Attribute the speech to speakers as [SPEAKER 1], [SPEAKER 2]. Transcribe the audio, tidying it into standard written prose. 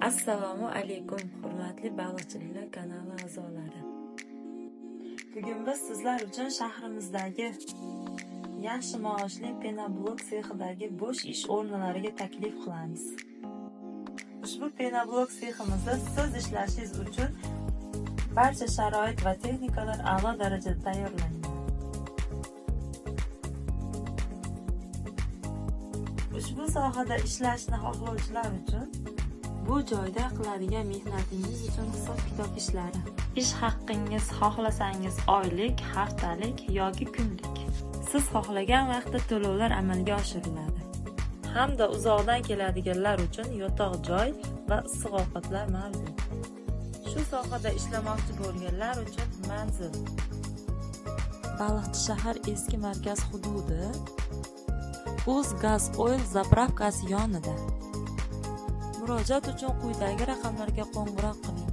[SPEAKER 1] Assalomu alaykum, hurmatli Baliqchiliklar kanali a'zolari. Bugun biz sizlar uchun shahrimizdagi yaxshi maoshli penoblok sexidagi bo'sh ish o'rinlariga taklif qilamiz. Ushbu penoblok seximizda siz ishlashingiz uchun barcha sharoit va texnikalar a'lo darajada tayyorlangan. Ushbu sohada ishlashni xohlovchilar uchun bu joyda qiladigan mehnatingiz uchun hisob-kitob ishlari. Ish haqqingiz xohlasangiz oylik, haftalik yoki kunlik. Siz xohlagan vaqtda to'lovlar amalga oshiriladi. Hamda uzoqdan keladiganlar uchun yotoq joy va issiq ovqatlar mavjud. Shu sohada ishlamoqchi bo'lganlar uchun manzil: Baliqchi shahar eski markaz hududi, Uz Gaz Oil zapravkasi yonida. Murojaat uchun quyidagi raqamlarga qo'ng'iroq qiling.